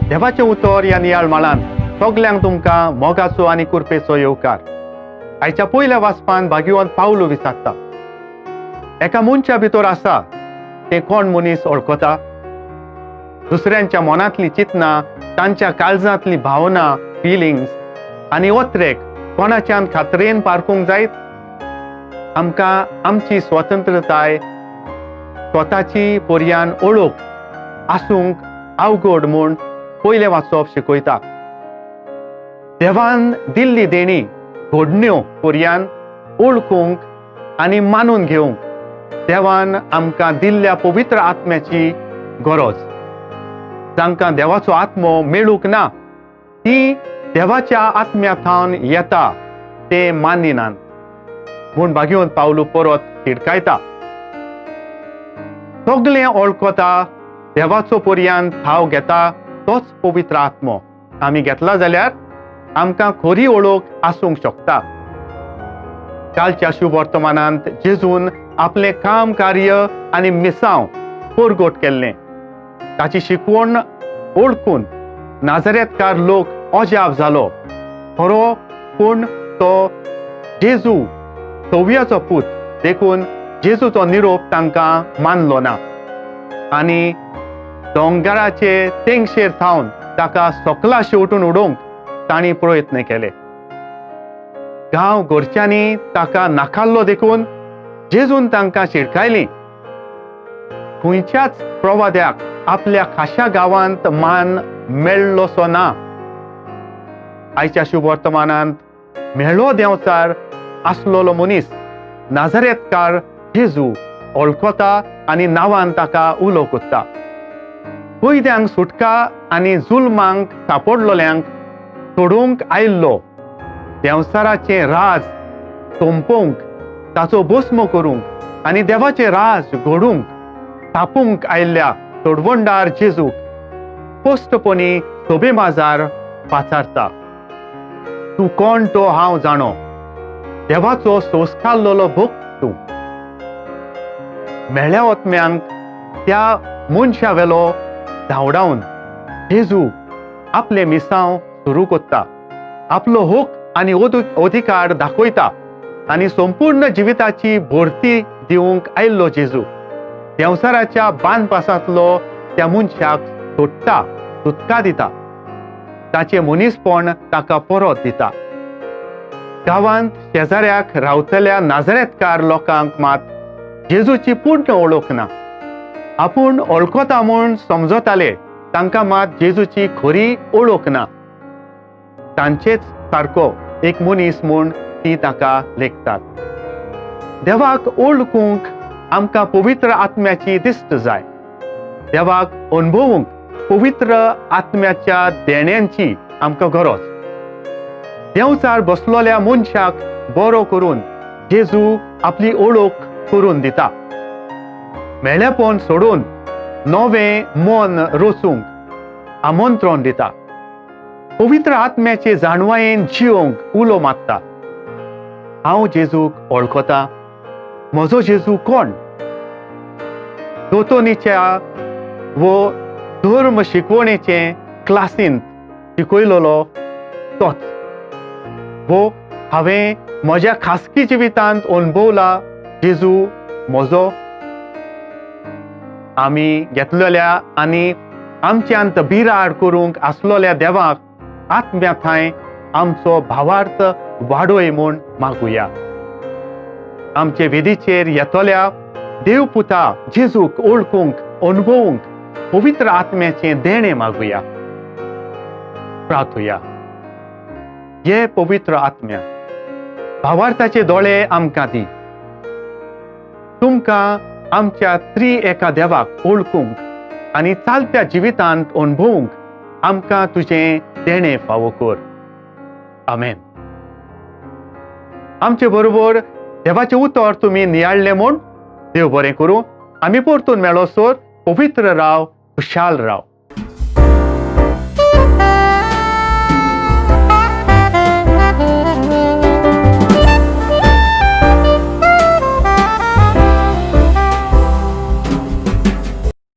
देवाचें उतर ह्या नियाळ माळांत सगल्यांक तुमकां मोगाचो आनी कुरपेचो येवकार. आयच्या पयल्या वाचपान भाग्यवंत पावलू विचारता, एका मनशा भितर आसा तें कोण मनीस वळखता? दुसऱ्यांच्या मनांतली चिंतनां, तांच्या काळजांतली भावना, फिलिंग्स आनी ओत्रेक कोणाच्यान खात्रेन पारखूंक जायत? आमकां आमची स्वतंत्रताय, स्वताची पर्यान ओळख आसूंक अवघड म्हूण पयलें वाचप शिकयता. देवान दिल्ली देणी घडण्यो पर्यान ओळखूंक आनी मानून घेवंक देवान आमकां दिल्ल्या पवित्र आत्म्याची गरज. जांकां देवाचो आत्मो मेळूंक ना ती देवाच्या आत्म्या थावन येता ते मानिनात म्हूण भाग्यवंत पावलू परत तिडकायता. सगळें वळखता, देवाचो पर्यान थाव घेता तोच पवित्र आत्मो आमी घेतला जाल्यार आमकां खरी ओळख आसूंक शकता. कालच्या शुभ वर्तमानांत जेजून आपलें काम, कार्य आनी मिसांव परगट केल्लें. ताची शिकवण ओळखून नाजरेतकार लोक अजाप जालो. खरो पूण तो जेजू तोवयाचो पूत देखून जेजूचो निरोप तांकां मानलो ना आनी दोंगराचे तेंगशेर थावन ताका सकला शेवटून उडोवंक तांणी प्रयत्न केले. गांव घरच्यांनी ताका नाकाल्लो देखून जेजून तांकां शिडकायली. खंयच्याच प्रवाद्याक आपल्या खाशा गांवांत मान मेळ्ळोसो ना. आयच्या शुभ वर्तमानांत मेळो देंवचार आसलेलो मनीस नाजरेतकार जेजू वळखता आनी नांवान ताका उलो कोत्ता. कैद्यांक सुटका आनी जुलमांक सापडलोल्यांक सोडोवंक आयिल्लो देंवचाराचें राज सोंपोवंक, ताचो भस्म करूंक आनी देवाचें राज घडूंक थापूंक आयिल्ल्या तोडवंडार जेजूक स्पश्टपणी सोबे माजार पाचारता, तूं कोण तो हांव जाणो, देवाचो सोंसकाल्लोलो भक्त तूं. मेळ्या ओतम्यांक त्या मनशा वेलो धांवडावन जेजू आपलें मिसांव सुरू कोत्ता, आपलो हक आनी अधिकार दाखयता आनी संपूर्ण जिविताची भरती दिवंक आयिल्लो जेजू देंवचाराच्या बांदपासांतलो त्या मनशाक सोडटा, सुटका दिता, ताचें मनीसपण ताका परत दिता. गांवांत शेजाऱ्याक रावतल्या नाजरेतकार लोकांक मात जेजूची पूर्ण ओळख ना. आपूण वळखता म्हूण समजताले तांकां मात जेजूची खरी ओळख ना. तांचेच सारको एक मनीस म्हूण ती ताका लेखतात. देवाक ओळखूंक आमकां पवित्र आत्म्याची दिश्ट जाय. देवाक अणभवूंक पवित्र आत्म्याच्या देण्यांची आमकां गरज. देंवचार बसलोल्या मनशाक बरो करून जेजू आपली ओळख करून दिता. मेळेपण सोडून नवें मन रचूंक आमंत्रण दिता. पवित्र आत्म्याचे जाणवायेन जियोंक उलो मारता. हांव जेजूक वळखता, म्हजो जेजू कोण? दोतोनीच्या वो धर्म शिकवणेचे क्लासींत शिकयलेलो तोच वो हांवें म्हज्या खासगी जिवितांत अणभवला जेजू म्हजो. आमी घेतलेल्या आनी आमच्यांत बिराड करूंक आसलोल्या देवाक आत्म्या थांय आमचो भावार्थ वाडोय म्हूण मागुया. आमचे वेदीचेर येतल्या देवपुता जेजूक ओळखूंक, अणभवूंक पवित्र आत्म्याचें देणें मागुया. प्रार्थुया. ये पवित्र आत्म्या, भावार्थाचे दोळे आमकां दी. तुमकां आमच्या त्रि एका देवाक ओळखूंक आनी चालत्या जिवितांत अणभवूंक आमकां तुजें देणें फावो कर. आमेन. आमचे बरोबर देवाचें उतर तुमी नियाळ्ळें म्हूण देव बरें करूं. आमी परतून मेळोसर पवित्र राव, खुशाल राव.